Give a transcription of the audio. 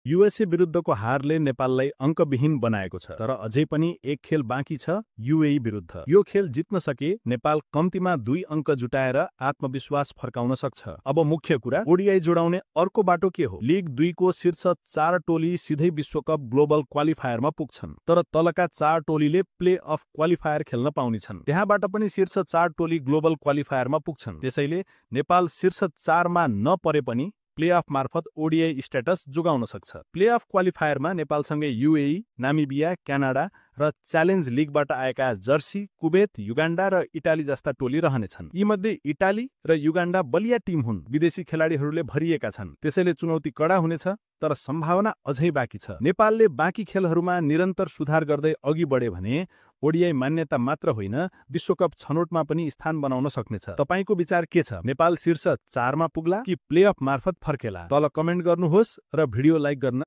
USA विरुद्धको हारले नेपाललाई अङ्कविहीन बनाएको छ, तर अझै पनि एक खेल बाँकी छ युएई विरुद्ध। यो खेल जित्न सके नेपाल कम्तीमा 2 अङ्क जुटाएर आत्मविश्वास फर्काउन सक्छ। अब मुख्य कुरा, ओडिआई जोडाउने अर्को बाटो के हो? लिग 2 को शीर्ष 4 टोली सिधै विश्वकप ग्लोबल क्वालिफायरमा पुग्छन्, तर तलका 4 टोलीले प्ले अफ क्वालिफायर खेल्न पाउनेछन्। त्यहाँबाट पनि शीर्ष 4 टोली ग्लोबल क्वालिफायरमा पुग्छन्। त्यसैले नेपाल शीर्ष 4 मा नपरे पनि प्लेअफ मार्फत ओडिआई स्ट्याटस जोगाउन सक्छ। प्लेअफ क्वालिफायरमा नेपालसँगै युएई, नामिबिया, क्यानाडा र च्यालेन्ज लिगबाट आएका जर्सी, कुवेत, युगान्डा र इटाली जस्ता टोली रहनेछन्। यीमध्ये इटाली र युगान्डा बलिया टिम हुन्, विदेशी खेलाडीहरूले भरिएका छन्। त्यसैले चुनौती कडा हुनेछ, तर सम्भावना अझै बाँकी छ। नेपालले बाँकी खेलहरूमा निरन्तर सुधार गर्दै अघि बढे भने ओडिआई मान्यता मात्र होइन, विश्वकप छनौटमा पनि स्थान बनाउन सक्नेछ। तपाईको विचार के छ? नेपाल शीर्ष 4 मा पुग्ला कि प्लेअफ मार्फत फर्केला? तल कमेन्ट गर्नुहोस् र भिडियो लाइक गर्न